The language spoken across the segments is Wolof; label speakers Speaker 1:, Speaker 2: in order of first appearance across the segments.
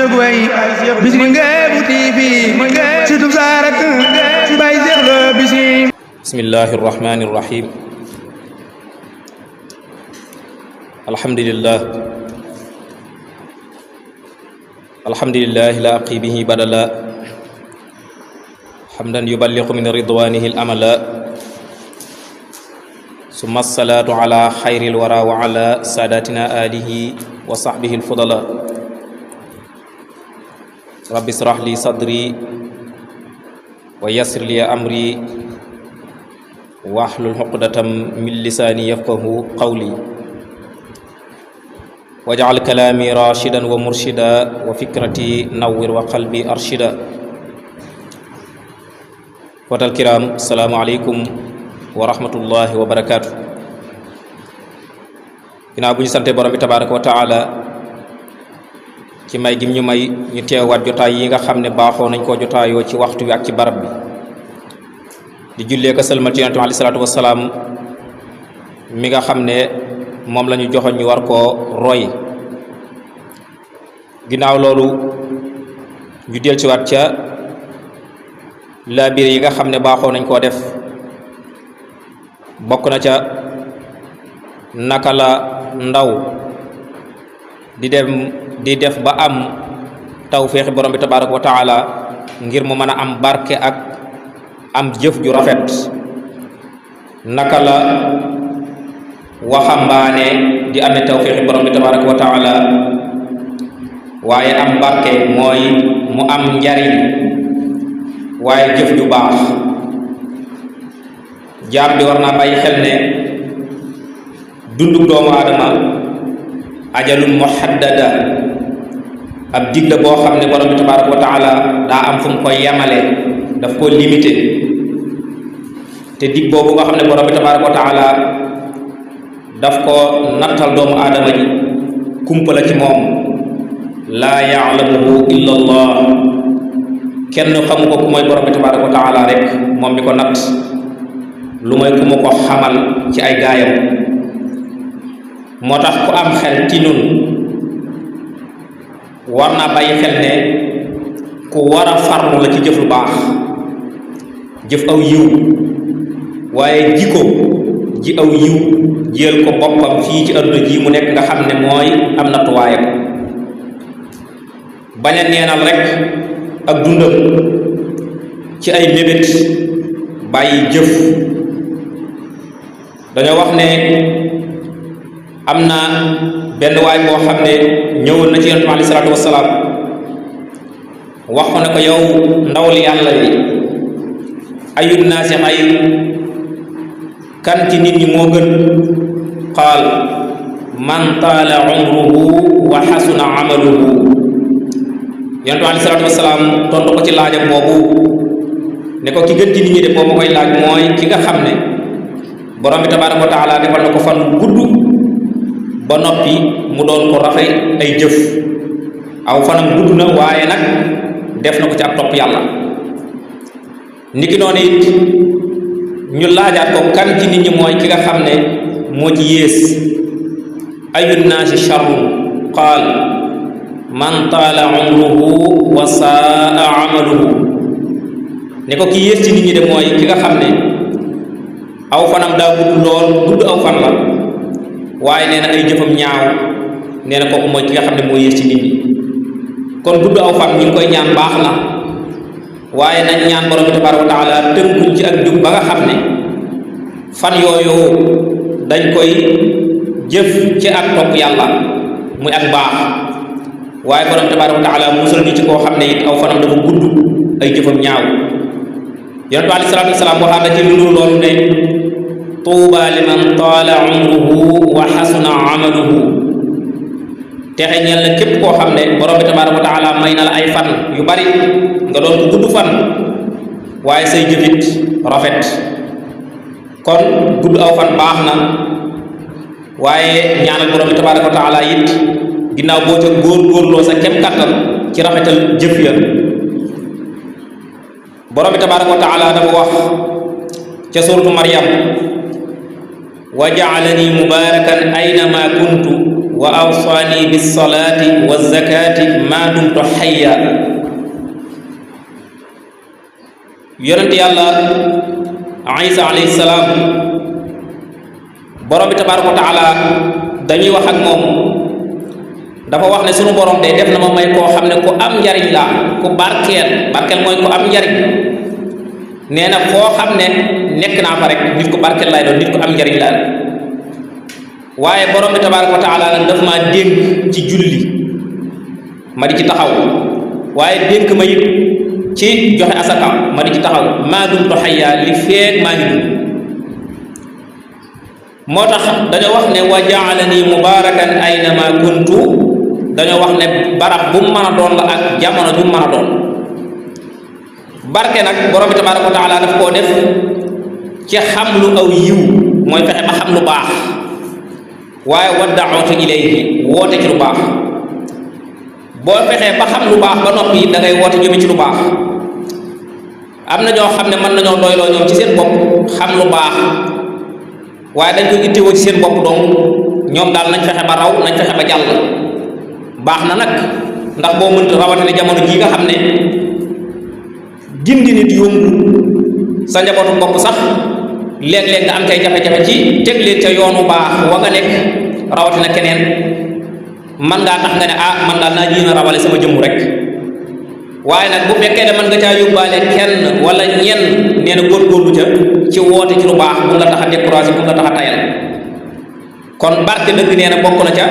Speaker 1: jóg way Bichri Ngébou TV surtout sa rak Baye Cheikh Lo Bichri.
Speaker 2: bismillahi rahmani rahim. alhamdulillahi la aqi bihi badala hamdan yuballighu min ridwanihi al-amala summa as-salatu ala khayril wara wa ala sadatina alihi wa sahbihi al-fudala. rabbi israh li sadri wa yassir li amri wahlul uqdatam min lisani yafqahu qawli waj'al kalami rashidan wa murshida wa fikrati nawwir wa qalbi arshida. watal kiram, assalamu aleykum wa rahmatullahi wa barakatuh. ginnaaw bu ñu sante borom bi tabaraka wa taala ci may gim ñu may ñu teewaat jotaay yi nga xam ne baaxoo nañ koo jotaayoo ci waxtu wi ak ci barab bi di jullee ko sëlmal ci yonent bi alayhi salaatu wassalaam mi nga xam ne moom la ñu joxoon ñu war koo roy. ginnaaw loolu ñu del ci waat ca laabire yi nga xam ne baaxoo nañ koo def. bokk na ca naka la ndaw di def ba am tawféexi borom bi tabaraka wa taala ngir mu mën a am barke ak am jëf ju rafet. naka la waxambaane di amee tawféexi borom bi tabaraka wa taala waaye am barke mooy mu am njariñ waaye jëf ju baax. jaam bi war naa bàyyi xel ne dundug doomu aadama ajalun muhaddada ab dig la boo xam ne borom bi tabaraka wa taala daa am fu mu koy yemale, daf ko limité. te dig boobu nga xam ne borom bi tabaraka wa taala daf ko nattal doomu aadama ji kumpa la ci moom. laa yaalamuhu illa allah, kenn xamu ko ku mooy borom bi tabaraka wa taala rek moom mi ko natt, lu mooy ku mu ko xamal ci ay gaayam. moo tax ku am xel ci ñun war naa bàyyi xel ne ku war a farlu la ci jëf lu baax, jëf aw yiw, waaye jikko ji aw yiw jël ko boppam fii ci àdduna ji mu nekk nga xam ne mooy am nattuwaayam. bañ a neenal rek ak dundam ci ay mébét bàyyi jëf. dañoo wax ne am na benn waay boo xam ne ñëwoon na ci yonent bi alayhi salaatu wassalaam wax ko ne ko yow ndawal yàlla li ayun naasi xayr, kan ci nit ñi moo gën? qaal man taala umruhu wa xasuna amaluhu. yonent bi alayhi salaatu wassalaam tontu ko ci laajam boobu ne ko ki gën ci nit ñi de boo ma koy laaj mooy ki nga xam ne borom bi tabaaraka wa taala defal na ko fan gudd ba noppi mu doon ko rafet ay jëf. aw fanam gudd na waaye nag def na ko ci ab topp yàlla. niki noonu it ñu laajaat ko kan ci nit ñi mooy ki nga xam ne moo ci yées. ayun naasi sharrun qaal man taala umruhu wa saa amaluhu. ne ko ki yées ci nit ñi de mooy ki nga xam ne aw fanam daa gudd lool, gudd aw fan la, waaye nee na ay jëfam ñaaw. nee na kooku mooy ki nga xam ne moo yées ci nit ñi. kon gudd aw fan ñu ngi koy ñaan baax na, waaye nañ ñaan borom bi tabaraka wa taala tënkuñ ci ak jub ba nga xam ne fan yooyu dañ koy jëf ci ak topp yàlla muy ak baax. waaye borom bi tabaraka wa taala musal ñu ci koo xam ne it aw fanam dafa gudd ay jëfam ñaaw. yonent bi alayhi salaatu wasalaam waxaat na ci lu dul loolu ne tuuba liman taala umruhu wa xasuna amaluhu. texe ñeel na képp koo xam ne borom bi tabaaraka wa taala may na la ay fan yu bari nga doon ko gudd fan waaye say jëfit rafet. kon gudd aw fan baax na, waaye ñaanal borom bi tabaaraka wa taala it ginnaaw boo ca góor-góorloo sa kem kàttan ci rafetal jëf ya. borom bi tabaaraka wa taala dafa wax ca suuratu Maryam wa ja'alani mubaarakan aynama kuntu wa awsaani bis-salaati waz-zakaati maa dumtu hayya. yonent yàlla Isa alayhi salaam borom bi tabaaraka wa taala dañuy wax ak moom dafa wax ne sunu borom de def na ma may koo xam ne ku am njariñ la ku barkeel mooy ku am njariñ. nee na foo xam ne nekk naa fa rek nit ku barkeel lay doon nit ku am njariñ la waaye borom bi tabaaraka wa taala nag daf maa dénk ci julli ma di ci taxaw waaye dénk ma it ci joxe asaka ma di ci taxaw maa dumtu hayya li feek maa ngi dund. moo tax dañoo wax ne wa ja'alani mubarakan aynama kuntu dañoo wax ne barab bu mu mën a doon la ak jamono ju mu mën a doon. barke nag borom bi tabaaraka wa taala daf koo def ci xam lu aw yiw mooy fexe ba xam lu baax waaye wa da'utu ilayhi woote ci lu baax. boo fexee ba xam lu baax ba noppi da ngay woote jëme ci lu baax. am na ñoo xam ne mën nañoo doyloo ñoom ci seen bopp xam lu baax waaye dañ ko ittewoo ci seen bopp donc ñoom daal nañ fexe ba raw nañ fexe ba jàll. baax na nag ndax boo mënta rawatina jamono jii nga xam ne gindi nit yomb sa njabootu bopp sax léeg-léeg nga am kay jafe-jafe ci teg leen ca yoonu baax wa nga nekk rawatina keneen man ngaa tax nga ne man daal naa jéem a rawale sama jëmm rek. waaye nag bu fekkee ne mën nga caa yóbbaale kenn wala ñenn nee na góorgóorlu ca ci woote ci lu baax bu nga tax a découragé bu nga tax a tayal. kon barke dëgg nee na bokk na ca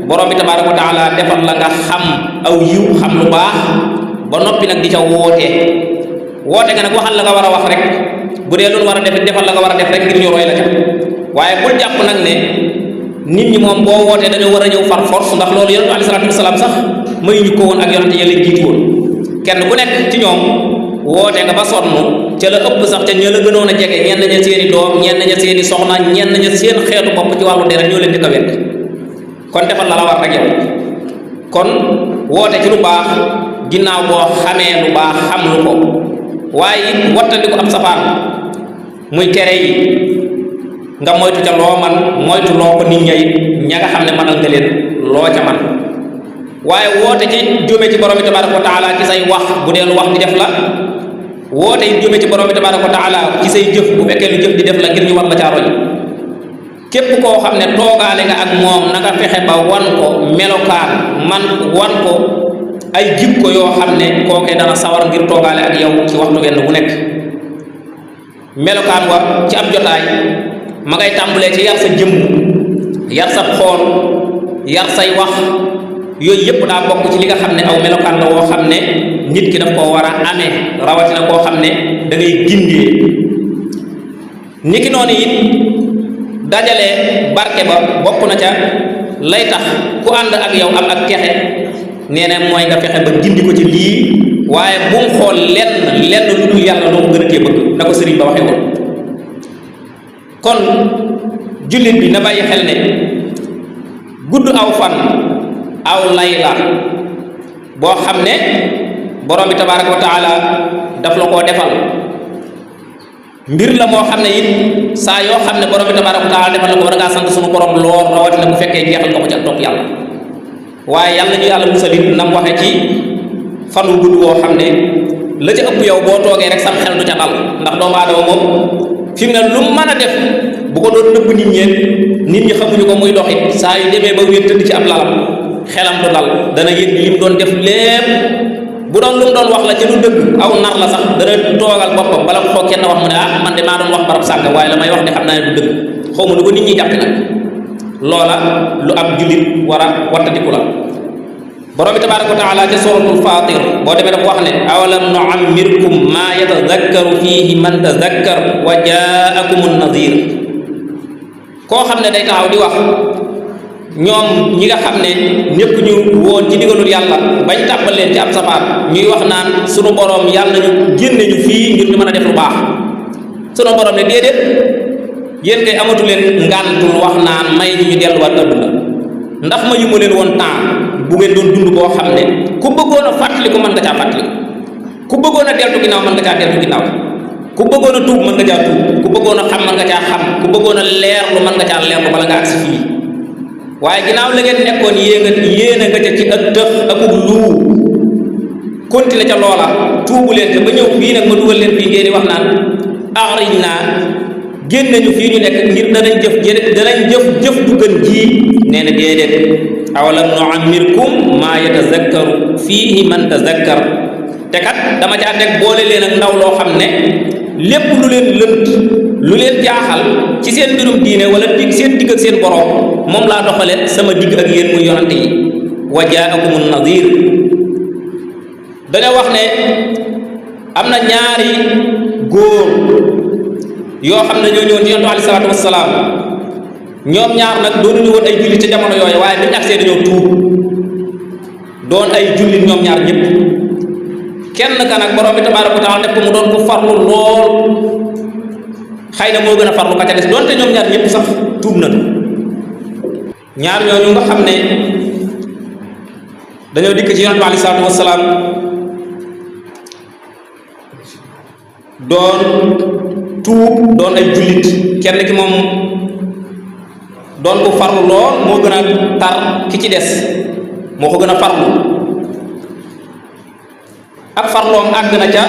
Speaker 2: borom bi tabaaraka wa taala defal la nga xam aw yiw xam lu baax ba noppi nag di ca woote nga nag waxal la nga war a wax rek bu dee loolu war a def defal la nga war a def rek ngir ñu roy la ca waaye bul jàpp nag ne nit ñi moom boo wootee dañoo war a ñëw far force ndax loolu yonent alayhi salaatu wasalaam sax mayuñu ko woon ak yonent ya leen jiitu woon. kenn ku nekk ci ñoom woote nga ba sonn ca la ëpp sax ca ña la gënoon a jege ñenn ña seeni doom ñenn ña seeni soxna ñenn ña seen xeetu bopp ci wàllu deret ñoo leen di ko wet kon defal la la war rek yow. kon woote ci lu baax ginnaaw boo xamee lu baax xam lu ko waaye it wattandiku ab safaan muy tere yi nga moytu ca loo man moytu loo ko nit ña it ña nga xam ne mënal nga leen loo ca man waaye woote ci jóme ci borom bi tabaaraka wa taala ci say wax bu dee lu wax di def la woote yi jóme ci borom bi tabaaraka wa taala ci say jëf bu fekkee lu jëf di def la ngir ñu war la caa roy. képp koo xam ne toogaale nga ak moom na nga fexe ba wan ko melokaan man wan ko ay jikko yoo xam ne kookee dana sawar ngir toogaale ak yow ci waxtu wenn bu nekk. melokaan wa ci ab jotaay ma ngay tàmbalee ci yar sa jëmm yar sa xool yar say wax yooyu yëpp daa bokk ci li nga xam ne aw melokaan la woo xam ne nit ki daf koo war a amee rawatina koo xam ne da ngay gindee. niki noonu it dajale barke ba bokk na ca lay tax ku ànd ak yow am ak texe nee na mooy nga fexe ba gindi ko ci lii waaye bu mu xool lenn lu dul yàlla loo ko gën a tee bëgg na ko sëriñ ba waxee woon. kon jullit bi na bàyyi xel ne gudd aw fan aw lay la boo xam ne borom bi tabaaraka wa taala daf la koo defal mbir la moo xam ne it saa yoo xam ne borom bi tabaaraka wa taala defal la ko war ngaa sant sunu borom lool rawatina bu fekkee jeexal nga ko ca topp yàlla. waaye yàlla ñu yàlla musalit nam waxe ci fan wu gudd woo xam ne la ca ëpp yow boo toogee rek sam xel du ca dal ndax doomu aadama moom fi mu ne lu mën a def bu ko doon nëbb nit ñi xamuñu ko muy doxit saa yu demee ba wér tëdd ci ab lalam xelam du dal dana yëg li mu doon def lépp bu doon lu mu doon wax la ci lu dëgg aw nar la sax dana toogal boppam bala ko kenn wax mu ne man de maa doon wax barab sànq waaye la may wax de xam naa ne du dëgg xaw ma lu ko nit ñi jàppe nag loola lu ab jullit war a wattandiku la. borom bi tabaaraka wa taala ca suratul Faatir boo demee dafa wax ne awalam nu'ammirkum maa yatadakkaru fiihi man tadakkar wa jaa'akumun nadiir. koo xam ne day taxaw di wax ñoom ñi nga xam ne ñëpp ñu woon ci digalul yàlla bañ tàbbal leen ci ab safaan ñuy wax naan sunu borom yàlla ñu génne ñu fii ngir ñu mën a def lu baax sunu borom ne déedéet yéen kay amatu leen ngàntul wax naan may ñu delluwaat adduna ndax ma yu ma leen woon temps bu ngeen doon dund boo xam ne ku bëggoon a fàttali ko mën nga caa fàttali ku bëggoon a deltu ginnaaw mën nga caa deltu ginnaaw ku bëggoon a tuub mën nga caa tuub ku bëggoon a xam mën nga caa xam ku bëggoon a leerlu mën nga caa leerlu bala nga agsi fii waaye ginnaaw la ngeen nekkoon yéen a nga ca ci ak tëx akub luu continué ca loola tuubu leen ca ba ñëw fii nag ma dugal leen fii ngeen di wax naan axrij naa génn nañu fii ñu nekk ngir danañ jëf ju gën ji nee na déedéet awalam nuammirkum maa yatazakkaru fiihi man tazakkar te kat dama caa teg boole leen ak ndaw loo xam ne lépp lu leen lënt lu leen jaaxal ci seen mbirum diine wala seen digg ak seen borom moom laa doxale sama digg ak yéen muy yonante yi wa jaakumun nadir dañoo wax ne am na ñaari góor yoo xam ne ñoo ñëwoon ci yonent alayhi salaatu wassalaam ñoom ñaar nag doonuñu woon ay jullit ca jamono yooyu waaye bi ñu agsee dañoo tuub doon ay jullit ñoom ñaar ñëpp kenn ka nag borom bi tabaaraka wa taala def ko mu doon ko farlu lool xëy na moo gën a farlu ka ca des doonte ñoom ñaar ñëpp sax tuub nañu ñaar ñooñu nga xam ne dañoo dikk ci yonent bi alayhi salaatu wassalaam doon tuub doon ay jullit kenn ki moom doon ko farlu lool moo gën a tar ki ci des moo ko gën a farlu ak farloom àgg na ca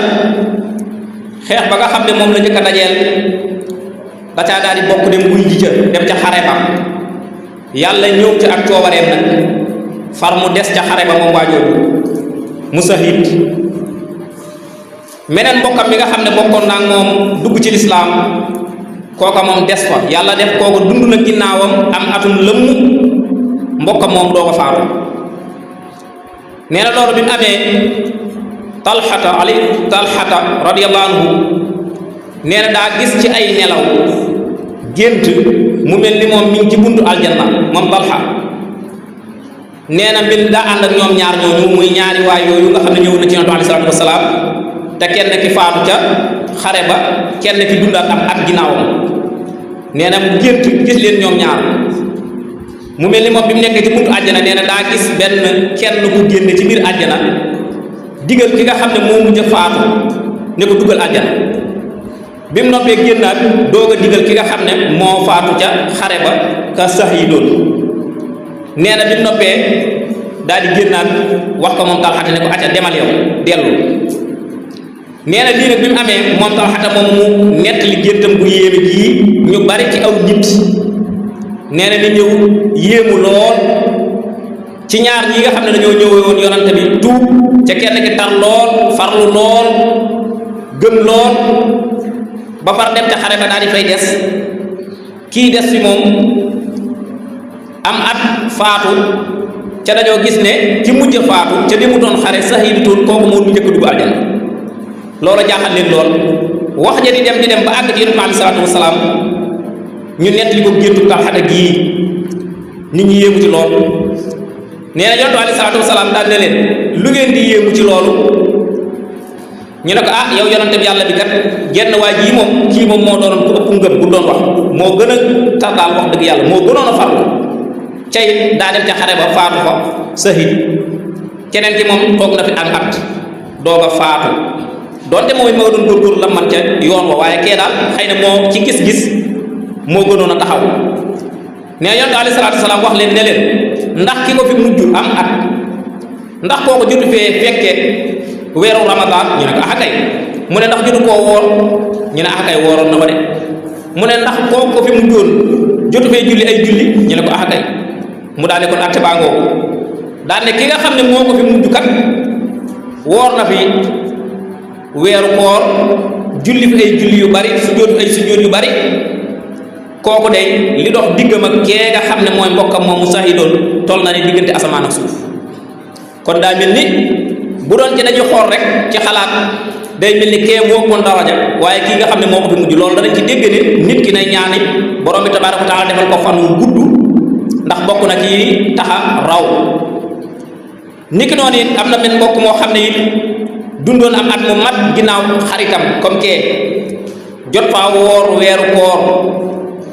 Speaker 2: xeex ba nga xam ne moom la njëkk a dajeel da caa daal di bokk dem wuy ji ca dem ca xare ba yàlla ñëw ca ak coobareem nag far mu des ca xare ba moom waajooju mu sahid meneen mbokkam mi nga xam ne bokkoon naa moom dugg ci lislaam kooka moom des fa yàlla def kooka dund na ginnaawam am atum lëmm mbokkam moom doo ko faatu nee na loolu bi mu amee talxata radiyallahu anhu nee na daa gis ci ay nelaw gént mu mel ni moom mi ngi ci buntu aljanna moom talxa nee na mbir daa ànd ak ñoom ñaar ñooñu muy ñaari waay yooyu nga xam ne ñëw na ci yonent alayhi salaatu wasalaam te kenn ki faatu ca xare ba kenn ki dundaat am at ginnaawam nee na mu gént gis leen ñoom ñaar mu mel ni moom bi mu nekkee ci buntu àjjana nee na daa gis benn kenn ku génne ci biir àjjana digal ki nga xam ne moo mujj a faatu ne ko dugal àjjana bi mu noppee génnaat doog a digal ki nga xam ne moo faatu ca xare ba ka sax yi doon nee na bi mu noppee daal di génnaat wax ko moom Talxata ne ko acca demal yow dellu nee na lii nag bi mu amee moom Talxata moom mu nettali géntam bu yéeme gii ñu bari ci aw nit nee na ni ñëw yéemu lool ci ñaar ñi nga xam ne dañoo ñëwee woon yonante bi tuub ca kenn ki tar lool farlu lool gëm lool ba far dem ca xare ba daal di fay des kii des fi moom am at faatu ca dañoo gis ne ci mujj faatu ca li mu doon xare sahiidutoon kooku moo du njëkk dugg aljana loolu jaaxal leen lool wax ja di dem ba àgg ci yonent bi alayhi salaatu wasalaam ñu nettali ko géntu Talxata gii nit ñi yéemu ci lool nee na yonent bi alayhi salaatu wasalaam daal ne leen lu ngeen di yéemu ci loolu ñu ne ko ah yow yonente bi yàlla bi kat genn waa jii moom kii moom moo doonoon ku ëpp ngëm bu doon wax moo gën a tar daal wax dëgg yàlla moo gënoon a farlu cay daa dem ca xare ba faatu fa sahid keneen ki moom toog na fi ak at doog a faatu doonte mooy moo doon góorgóorlu la man ca yoon wa waaye kee daal xëy na moo ci gis-gis moo gënoon a taxaw nee yonent alayhi salaatu wasalaam wax leen ne leen ndax ki ko fi mujj am at ndax kooku jotu fee fekke weeru ramadan ñu ne ko ah kay mu ne ndax jotu koo woor ñu ne ah kay wooroon na ba de mu ne ndax kooku ko fi mujjoon jotu fee julli ay julli ñu ne ko ah kay mu daal ne kon atte baa ngoogu daal ne ki nga xam ne moo ko fi mujj kat woor na fi weeru koor julli fi ay julli yu bari sujjóot ay sujjóot yu bari kooku day li dox diggam ak kee nga xam ne mooy mbokkam moom mu sahidoon toll na ne diggante asamaan ak suuf kon daa mel ni bu doon ci dañuy xool rek ci xalaat day mel ni kee moo kon daraja waaye kii nga xam ne moo ko fi mujj loolu danañ ci dégg ne nit ki nay ñaani borom bi tabaaraka wa taala defal ko fan wu gudd ndax bokk na ci taxa raw niki noonu it am na benn mbokk moo xam ne it dundoon am at mu mat ginnaaw xaritam comme kee jot faa woor weeru koor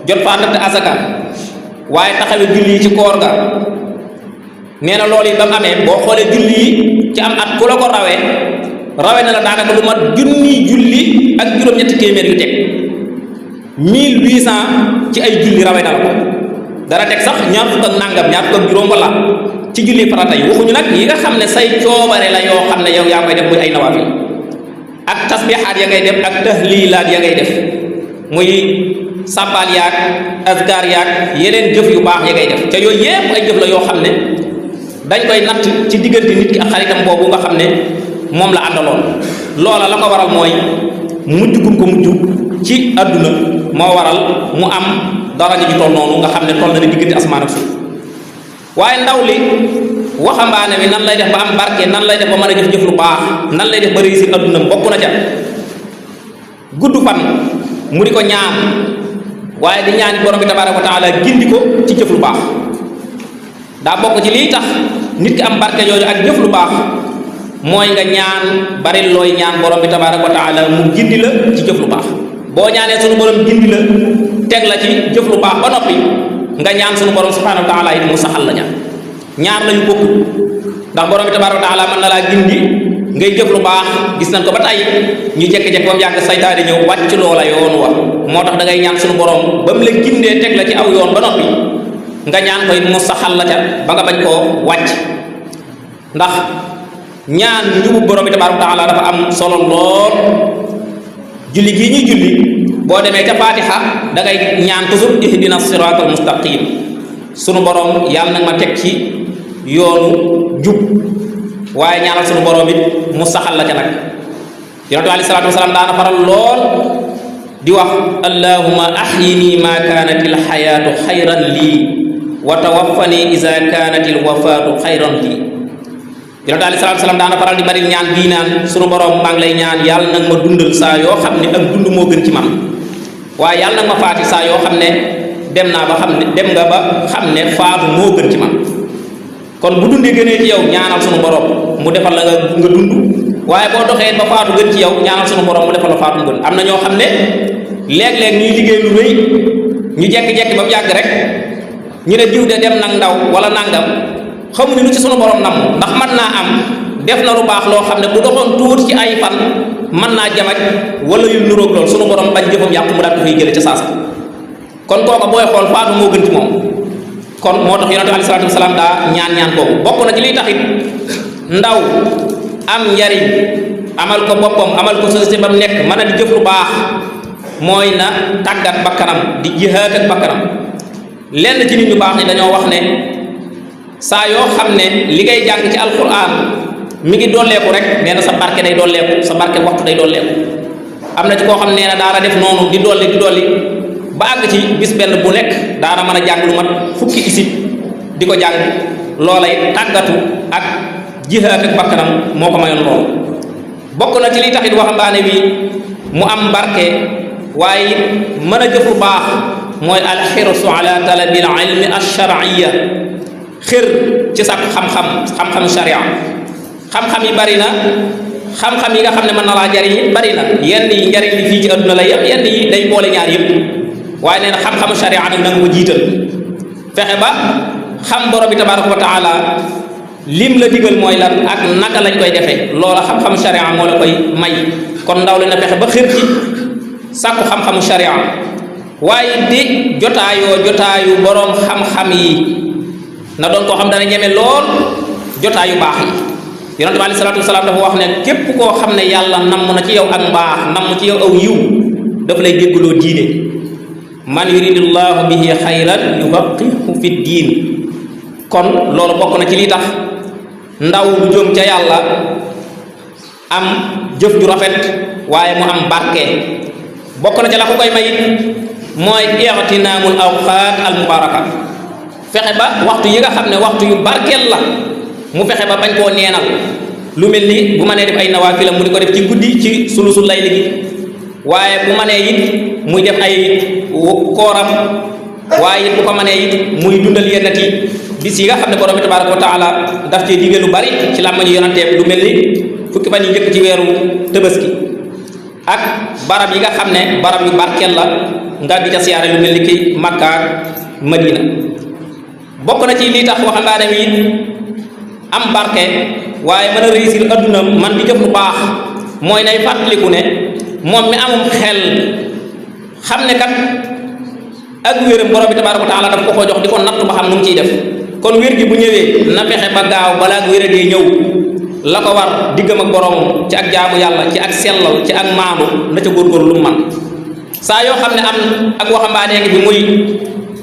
Speaker 2: jot faa natt asaka waaye taxawe julli yi ci koor ga nee na loolu yi ba mu amee boo xoolee julli yi ci am at ku la ko rawee na la daanaka lu mat junni julli ak juróom-ñetti téeméer yu teg 1800 ci ay julli rawee na la ko dara teg sax ñaar fukk ak nangam ñaar fukk ak juróom wala ci julli farata yi waxuñu nag yi nga xam ne say coobare la yoo xam ne yow yaa koy def muy ay nawaafil ak tasbihaat ya ngay def ak tahlilaat ya ngay def muy sàbbaal yaag azkar yaag yeneen jëf yu baax ya ngay def te yooyu yépp ay jëf la yoo xam ne dañ koy natt ci diggante nit ki ak xaritam boobu nga xam ne moom la àndaloon loola la ko waral mooy mujj gum ko mujj ci àdduna moo waral mu am daraja ji toll noonu nga xam ne toll na ne diggante asmaan ak suuf waaye ndaw li waxambaane bi nan lay def ba am barke nan lay def ba mën a jëf-jëf lu baax nan lay def ba réussir àdduna bokk na ca gudd fan mu di ko ñaan waaye di ñaan borom bi tabaaraka wa taala gindi ko ci jëf lu baax daa bokk ci lii tax nit ki am barke jooju ak jëf lu baax mooy nga ñaan bari looy ñaan borom bi tabaaraka wa taala mu gindi la ci jëf lu baax boo ñaanee sunu borom gindi la teg la ci jëf lu baax ba noppi nga ñaan sunu borom subhanahu wa taala it mu saxal la ñaar lañu bokk ndax borom bi tabaaraka wa taala mën na laa gindi ngay jëf lu baax gis nañ ko ba tey ñu jekki-jekki ba mu yàgg saytaane ñëw wàcc loola yoon wa moo tax da ngay ñaan sunu borom ba mu la gindee teg la ci aw yoon ba noppi nga ñaan ko it mu saxal la ca ba nga bañ koo wàcc ndax ñaan njubub borom bi tabaaraka wa taala dafa am solo lool julli gii ñuy julli boo demee ca Faatiha da ngay ñaan toujours ihdina siraatal mustaqim sunu borom yàlla nag ma teg ci yoonu jub waaye ñaanal sunu borom it mu saxal la ca nag yonent bi alayhi salaatu wasalaam daana faral lool di wax allahumma ahyini ma kaanat il xayaatu xayran lii wa tawaffani iza kaanat il wafaatu xayran lii yonent bi alayhi salaatu wasalaam daana faral di bari ñaan bii naan sunu borom maa ngi lay ñaan yàlla nag ma dundal saa yoo xam ne ak dund moo gën ci man waaye yàlla nag ma faati saa yoo xam ne dem nga ba xam ne faatu moo gën ci man kon bu dundee gënee ci yow ñaanal sunu borom mu defal la nga dund waaye boo doxee ba faatu gën ci yow ñaanal sunu borom mu defal la faatu gën am na ñoo xam ne léeg-léeg ñuy liggéey lu rëy ñu jekki-jekki ba mu yàgg rek ñu ne diw de dem nag ndaw wala nangam xamuñu lu ci sunu borom nam ndax mën naa am def na lu baax loo xam ne bu doxoon tuuti ci ay fan mën naa jamaj wala yu nuróog lool sunu borom bañ jëfam yàqu mu daal ko fay jële ca saasa kon kooka booy xool faatu moo gën ci moom kon moo tax yonente alayhi salaatu wasalaam daa ñaan boobu bokk na ci liy taxit ndaw am njariñ amal ko boppam amal ko société ba mu nekk mën a di jëf lu baax mooy na tàggat bakkanam di jihaad ak bakkanam lenn ci nit ñu baax ni dañoo wax ne saa yoo xam ne li ngay jàng ci alquran mi ngi dolleeku rek nee na sa barke day dolleeku sa barke waxtu day dolleeku am na ci koo xam nee na daara def noonu di dolli ba àgg ci bis benn bu nekk daana mën a jàng lu mat fukki isib di ko jàng loolay tàggatu ak jihaad ak bakkanam moo ko mayoon loolu bokk na ci li taxit waxambaane wi mu am barke waaye it mën a jëf lu baax mooy alxirsu ala talabil ilmi alsharciya xër ci sàkku xam-xam sharia xam-xam yi bari na xam-xam yi nga xam ne mën na laa jariñ bari na yenn yi njariñ li fii ci adduna la yëpp yenn yi day boole ñaar yëpp waaye nee na xam-xamu sharia nag na nga ko jiital fexe ba xam borom bi tabaraka wa taala lim la digal mooy lan ak naka lañ koy defee loola xam-xamu sharia moo la koy may kon ndaw li na fexe ba xër ci sàkku xam-xamu sharia waaye di jotaayu borom xam-xam yi na doon koo xam dana ñeme lool jotaayu baax yi yonent bi alayhi salaatu wasalaam dafa wax ne képp koo xam ne yàlla namm na ci yow ak mbaax namm ci yow aw yiw dafa lay déggloo diine man yuridullahu bihi xayran yufaqihu fi diin kon loolu bokk na ci li tax ndaw lu jëm ca yàlla am jëf ju rafet waaye mu am barke bokk na ca la ko koy mayit mooy i'tinaamul awqaat al mubaraka fexe ba waxtu yi nga xam ne waxtu yu barkeel la mu fexe ba bañ koo neenal lu mel ni bu ma nee def ay nawaafilam mu di ko def ci guddi ci sulusul layli gi waaye bu ma nee it muy def ay kooram waaye it bu ko mënee it muy dundal yennati bis yi nga xam ne borom bi tabaraka wa taala daf cee digee lu bari ci làmmañu yonanteem lu mel ni fukki fan yi njëkk ci weeru Tabaski ak barab yi nga xam ne barab yu barkeel la nga di ca siyaare lu mel ni ki Makka ak Madina bokk na ci lii tax waxambaane wi am barke waaye mën a réussir adduna man di jëf lu baax mooy nay fàttaliku ne moom mi amum xel xam ne kat ak wéram borom bi tabaaraka wa taala daf ko jox di ko natt ba xam nu mu ciy def kon wér gi bu ñëwee na fexe ba gaaw balaa wér dee ñëw la ko war diggam ak boromam ci ak jaamu yàlla ci ak sellal ci ak maanu na ca góorgóorlu lu mu man saa yoo xam ne am ak waxambaane ngi bi muy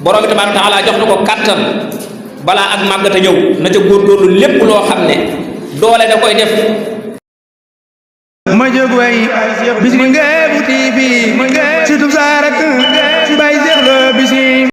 Speaker 2: borom bi tabaaraka wa taala jox na ko kàttan balaa ak màggata ñëw na ca góorgóorlu lépp loo xam ne doole da koy def
Speaker 1: ma jóg way bis mi Ngébu TV